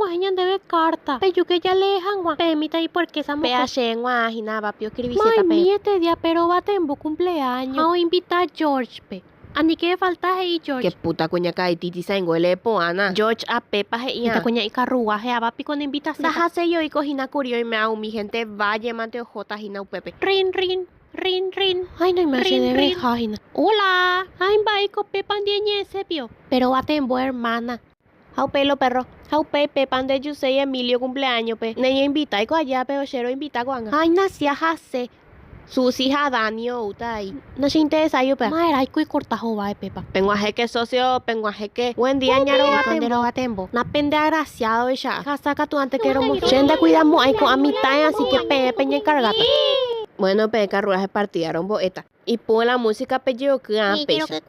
omoguahẽ ñandéve carta. Pejúke jalee hag̃ua. Peẽ mitã'i puerkésa mokõi. Péa che g̃uarã hína avapi oskriviséta peẽ. Maimiete día pe rovatembo cumpleaños. Ha oinvita George-pe. Anike efalta he'i George. Ke puta kuñakarai Titi saingue po'ána. George apépa he'i'ã. Mitãkuña ikarrugua he'áva piko ne invitaséta. Ndahaséi oiko hína kuri oime'a umi hénte valle mante ohóta hína upépe. Rin rin, rin rin. Ay noime che deveha hína. Hola! Ay mba'éiko pépa ndie ñe'ẽse pio. Pero atembo hermana. Ha upéi lo perro. Ha upéi pépa nde juséi Emilio cumpleaños-pe. Neñeinvitáiko aja pero che roinvita ko'ág̃a. Ay nasia hasẽ. Susi ha Dani oúta aí. Nacheinteresái upéva. Ma'erãiko ikorta hováe pépa. Peg̃uahẽke socio, peg̃uahẽke. Buen día ña rogatembo. Napendeagraciádoicha. Hasa katu ante que romo. Che ndakuidamo'ãi ko'ã mitãe así que peẽ peñenkargáta. Bueno peẽ karruaje partida rombo'éta. Ipu la música pejeoky ã péicha.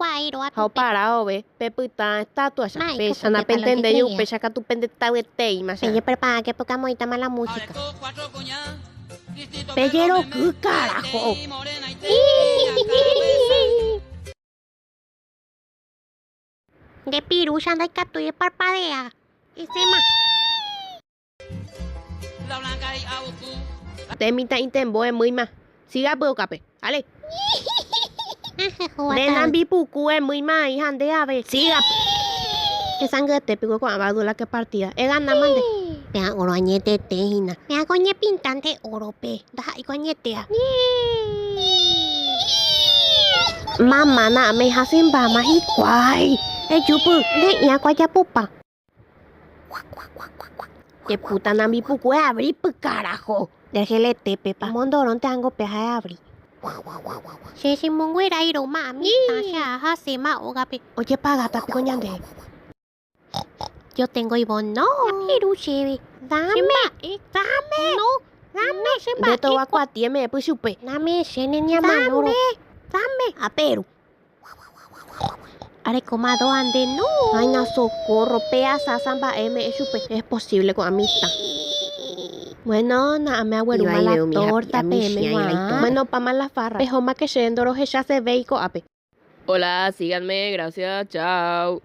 Ha opara vove pe pytã estatua-cha. Péicha napentendéi upéicha katu pendetavyetéima che. Pejeroky carajo. Nde pirúcha ndaikatúi eparpadea. Esẽma. Nde mitã itembo emýima. Siga py'okápe. Dale. Nde nambi puku emýima aĩ ha nde ave. Siga. Hesangyeté piko ko'ã badula ke partida. Eganáma nde. Péa oro añetete hína. Péa ko oñepintánte órope. Ndaha'éiko añetéa. Mama na'ame hasẽmbáma hikuái. Ejúpy. Nde'íako ajapopa. Che puta nambi puku eabri py carajo. Nde pepa. Mondorónte ángo pe ha eabri. Che chemonguerái roma mitã che ahasẽma ógape. Ojepagáta piko ñande. Yo tengo Ivonne. No. Apiru chéve. Dame. Dame. No. Dame. Nde tovakuatie me'ẽ py chupe. Dame che ne ñamanóro. Dame. Aperu. Arekóma doa nde no. Ay na socorro, pe asasa mba'e me'ẽ chupe. Es posible ko'ã mitã. Bueno, na'ame aguerúma la torta peẽme g̃uarã. Bueno, opáma la farra. Pehóma ke che ndorohechasevéi ko'ápe. Hola, síganme, gracias, chao.